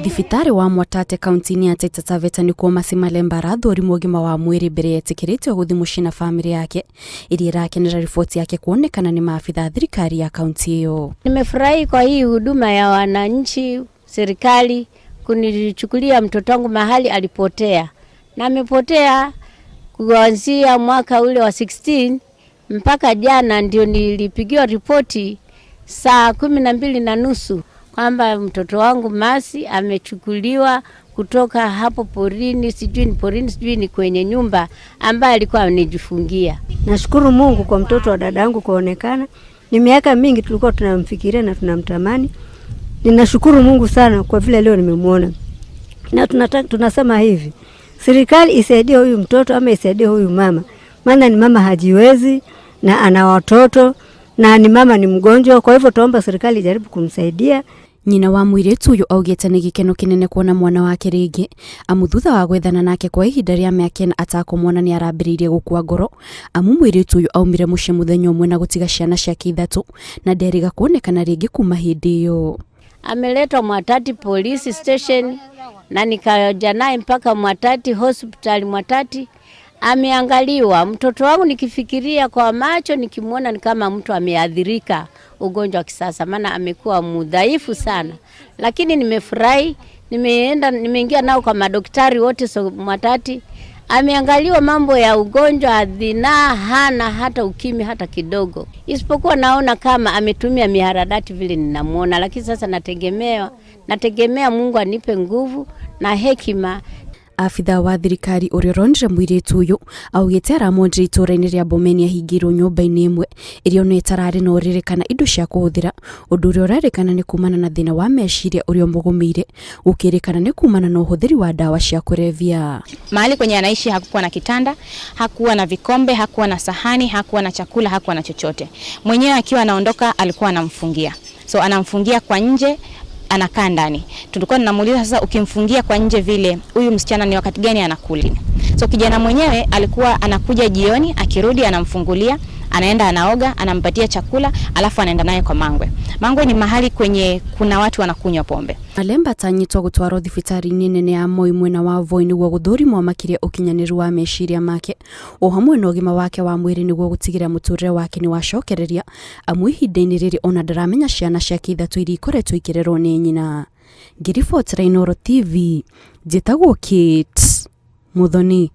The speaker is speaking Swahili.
Thibitarĩ wa Mwatate kaunti-inĩ ya Taita Taveta nĩkuo Mercy Malemba arathũrimwo ũgima wa mwĩrĩ mbere etĩkĩrĩtio gũthiĩ mũciĩ na famĩlĩ yake ĩrĩa ĩrakenera riboti yake kuonekana nĩ maabitha a thirikari ya kaunti ĩyo. Nimefurahi kwa hii huduma ya wananchi, serikali kunichukulia mtoto wangu mahali alipotea, na amepotea kuanzia mwaka ule wa 16 mpaka jana ndio nilipigiwa ripoti saa 12:30 kwamba mtoto wangu Mercy amechukuliwa kutoka hapo porini, sijui ni porini, sijui ni kwenye nyumba ambaye alikuwa anijifungia. Nashukuru Mungu kwa mtoto wa dadangu kuonekana. Ni miaka mingi tulikuwa tunamfikiria na tunamtamani. Ninashukuru Mungu sana kwa vile leo nimemwona. Na tunasema hivi, serikali isaidie huyu mtoto ama isaidie huyu mama, maana ni mama hajiwezi na ana watoto na ni mama ni mgonjwa. Kwa hivyo tuomba serikali ijaribu kumsaidia. Nyina wa mũirĩtu ũyũ augĩte nĩ gĩkeno kĩnene kuona mwana wake rĩngĩ, amu thutha wa gwethana nake kwa ihinda rĩa mĩaka 4 atakũmwona nĩ arambĩrĩirie gũkua ngoro, amu mũirĩtu ũyũ aumire mũciĩ mũthenya ũmwe na gũtiga ciana ciake 3 na nderĩga kuonekana rĩngĩ kuma hĩndĩ ĩyo. Ameletwa Mwatate Police Station na nikaja naye mpaka Mwatate Hospital. Mwatate ameangaliwa. Mtoto wangu nikifikiria kwa macho nikimwona ni kama mtu ameathirika ugonjwa wa kisasa, maana amekuwa mudhaifu sana, lakini nimefurahi, nimeingia nao kwa madaktari wote so Mwatate ameangaliwa mambo ya ugonjwa adhina, hana hata ukimwi hata kidogo, isipokuwa naona kama ametumia mihadarati vile ninamuona, lakini sasa nategemea Mungu anipe nguvu na hekima. Abitha wa thirikari ũrĩa ũronire mũirĩtu ũyũ augĩte aramuonire itũũra-inĩ rĩa Bomeni ahingĩirwo nyũmba-inĩ ĩmwe ĩrĩa ona ĩtararĩ na ũrĩrĩ kana indo cia kũhũthĩra, ũndũ ũrĩa ũrerĩkana nĩ kumana na thĩna wa meciria ũrĩa ũmũgũmĩire, gũkĩrĩkana nĩ kumana na ũhũthĩri wa ndawa cia kũrebia. Mahali kwenye anaishi hakukuwa na kitanda, hakuwa na vikombe, hakuwa na sahani, hakuwa na chakula, hakuwa na chochote. Mwenyewe akiwa anaondoka alikuwa anamfungia, so anamfungia kwa nje, anakaa ndani. Tulikuwa tunamuuliza sasa, ukimfungia kwa nje vile, huyu msichana ni wakati gani anakula? So kijana mwenyewe alikuwa anakuja jioni, akirudi anamfungulia, anaenda anaoga, anampatia chakula, alafu anaenda naye kwa mangwe. Mangwe ni mahali kwenye kuna watu wanakunywa pombe. Malemba atanyĩtwo gũtwarwo thibitarĩ-inĩ nene ya Moi mwena wa Voi nĩguo gũthũrimwo makĩria ũkinyanĩru wa meciria make o hamwe na ũgima wake wa mwĩrĩ nĩguo gũtigĩrĩra mũtũrĩre wake nĩ wacokereria, amu ihinda-inĩ rĩrĩ ona ndaramenya ciana ciake 3 iria ikoretwo ikĩrerwo nĩ nyina. Ngĩribotera Inooro TV, njĩtagwo Kate Muthoni.